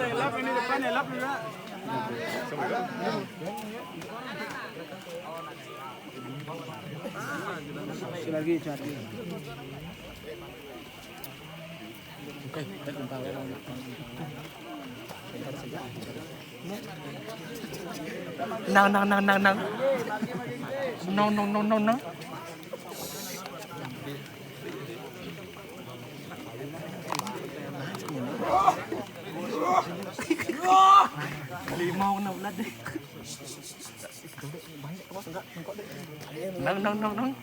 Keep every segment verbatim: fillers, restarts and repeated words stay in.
Lap ini depan ya, lap juga. Lagi, lagi. Nang, nang, nang, nang, nang. Nang, nang, nang, nang, nang. Limau kena ulat deh. Nang, nang, nang, nang.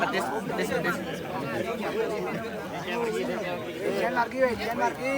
Pedes, pedes, pedes. Jangan lagi, weh, jangan lagi.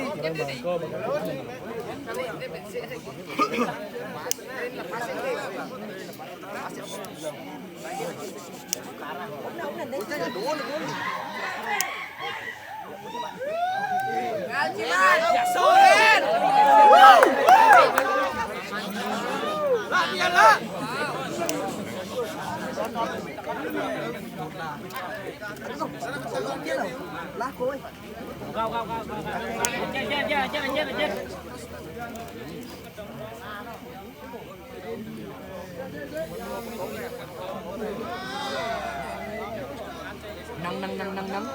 Nang, nang, nang, nang, nang. Nang, nang, nang, nang, nang.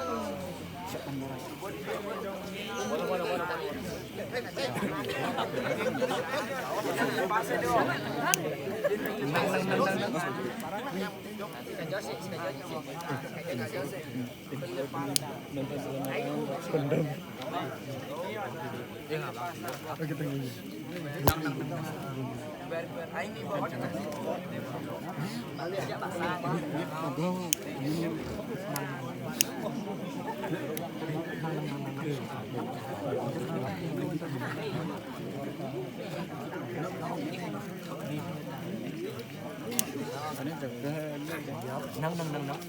Nang, nang, nang, nang.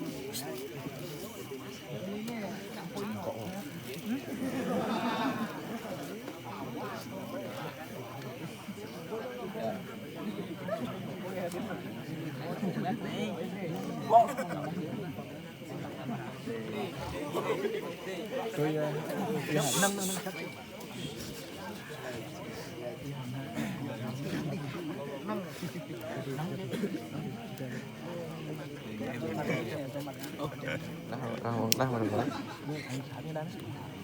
Lah, lah, lah, mana, mana?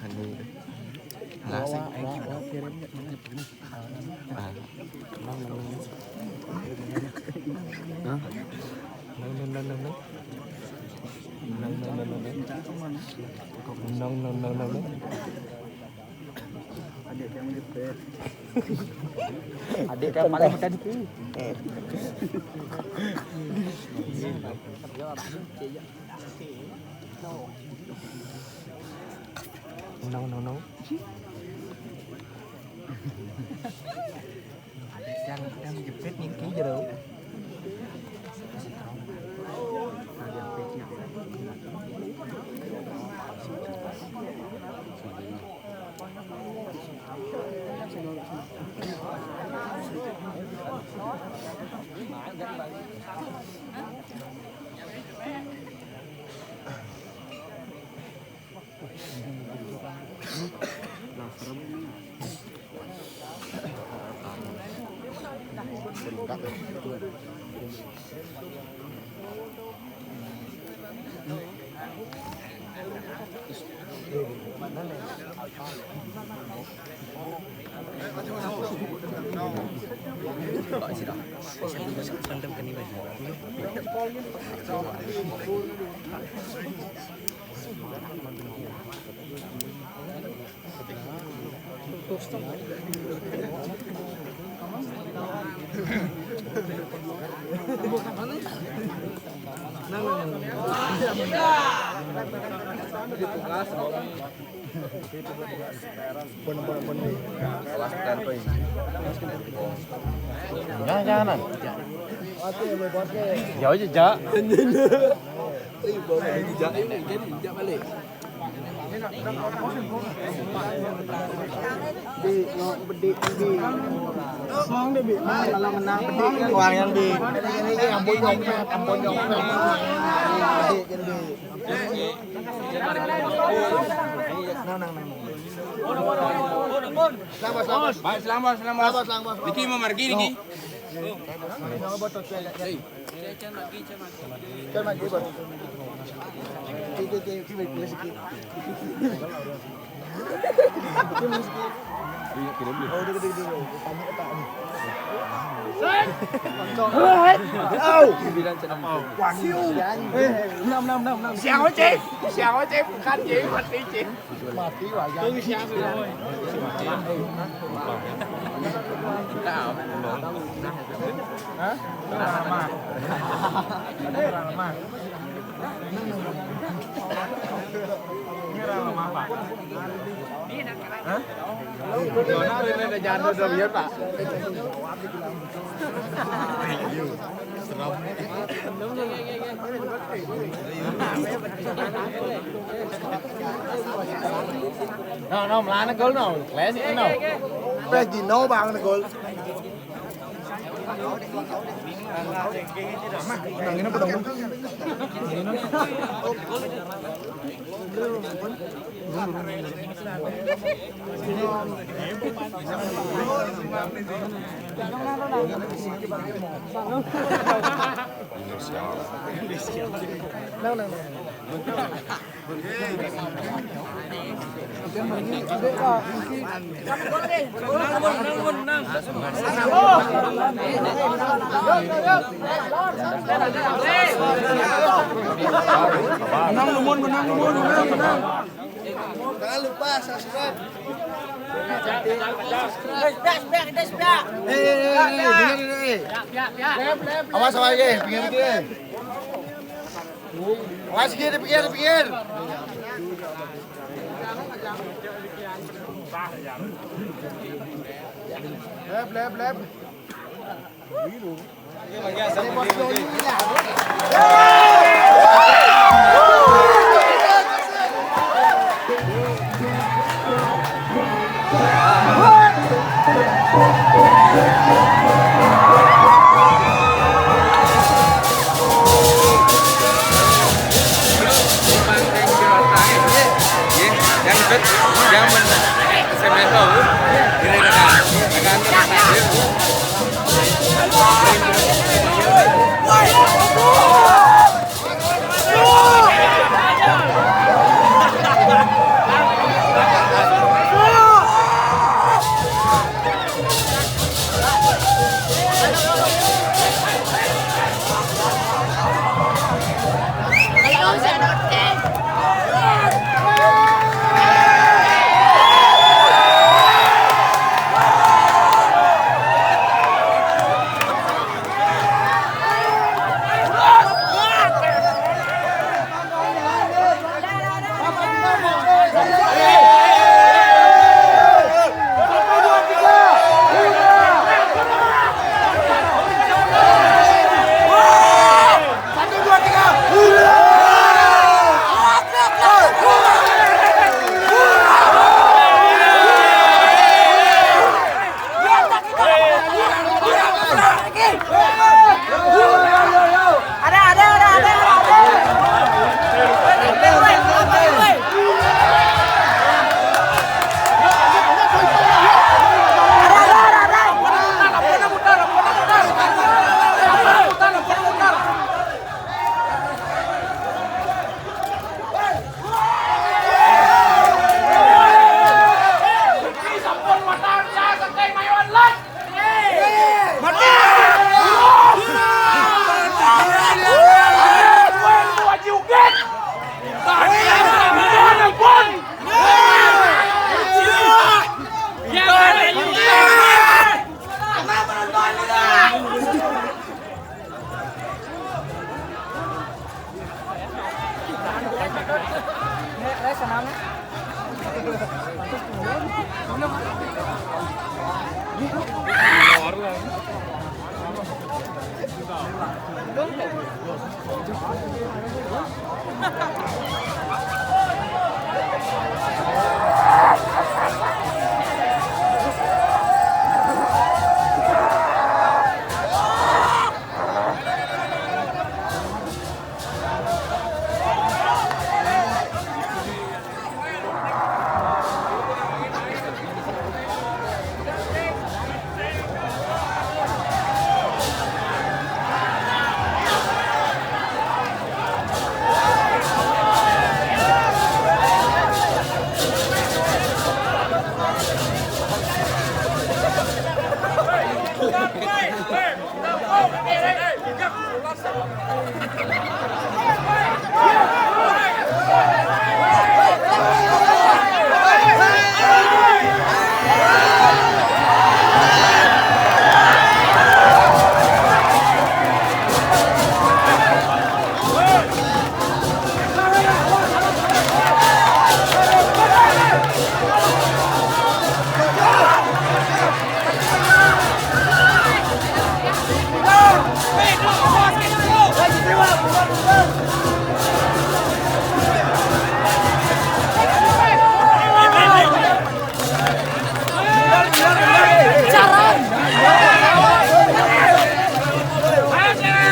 Ani. Lah, sing. Ah. Hah? Nang, nang, nang, nang, nang. Nang, nang, nang, nang, nang. Nang, nang, nang, nang, nang. Nang, nang, nang, nang, nang. Adik yang jepit. Adik yang paling macam tu. Nang, nang, nang. Yang, yang jepit ni ki jero. Jangan, jangan. Jauh aja, Jak. Jauh aja, Jak. Balik. Bi, no, bedik, bi. Ngomong deh, bi. Kalau menang, bedik, kan. Wah, yang bi. Ini, ini, ampun, nyopet, ampun, nyopet. Bedik, kan, bi. Nang, nang, nang. Selamat, selamat. Baik, selamat, selamat. Selamat, selamat. Niki mau margi, niki. Hei. Siapa, Cik? Siapa, Cik? Bukan, Cik. Mati, Cik. Mati, wayang. Hah? Ini orang lemah. Ini orang lemah. Ini orang lemah, Pak. Hah? Ini ada jadwal dong, ya, Pak. Seram. No, no, melana gol, no. Klasik, no. Pes di no, Bang, gol. Menang, Lumun, menang, Lumun, menang, menang. Jangan lupa subscribe. Hei, hei, hei, hei, dengar, dengar, hei. Awas, awas, hei, pinggir, pinggir. Awas, pinggir, pinggir, pinggir. Lep, lep, lep. Yang bet, yang men, S M S tahu, ini rekan, rekan, rekan.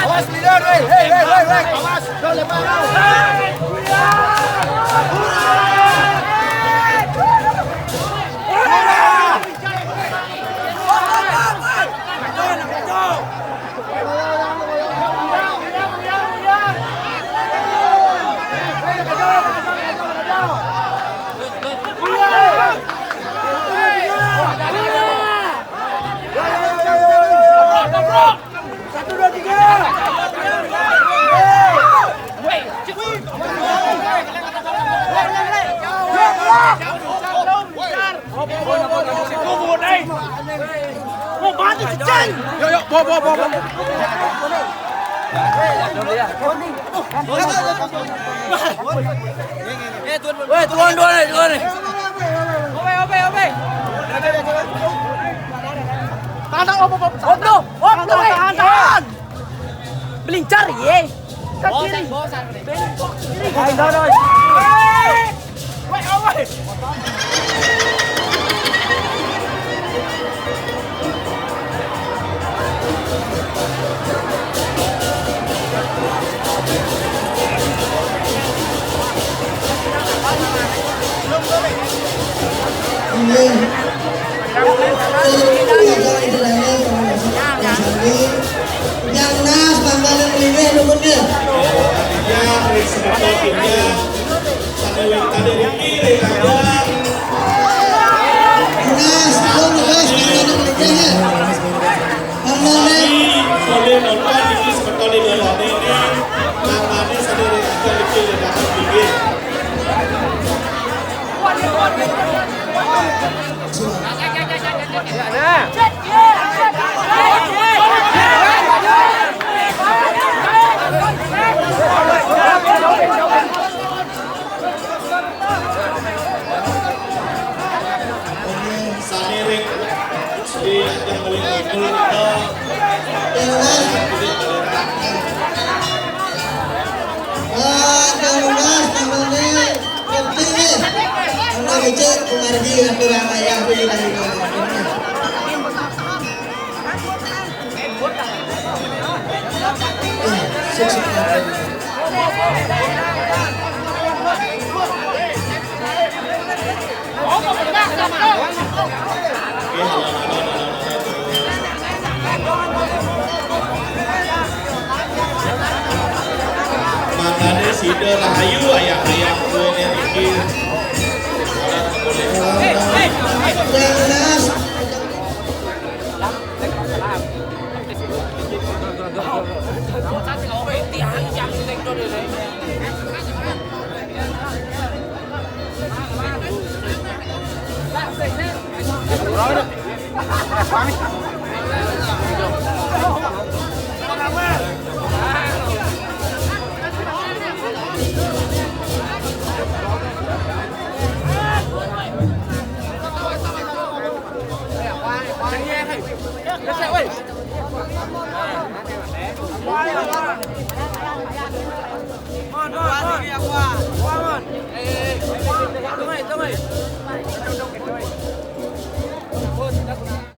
Awas, Milan, weh. Hei, hei, hei, hei. Awas. Tuh, lepas. Satu, dua, tiga. Yuk, yuk, bawa, bawa, bawa. Weh, turun, turun, turun. Obe, obe, obe. Tahan, tahan, op, op, op. Op, no. Op, no, weh. Tahan, tahan, tahan. Belincar, ye. Ke kiri. Ayo, terus. Yang nas, pangkalan lima, rukun dia. Ya, sebentar, ya. Nas, kalau lugas, pangkalan lima, ya. Pangkalan. Boleh nonton ini sebentar di dalam ini. Namanya sendiri, kita bikin di dalam ini. Saniring di yang paling unggul itu. Wah, tambah mas, tambah nih. Penting nih. Karena becek pengargi aku yang ayah aku di dalam. Eh, sukses. Makanya sida rahayu ayah-ayah kuwi niki.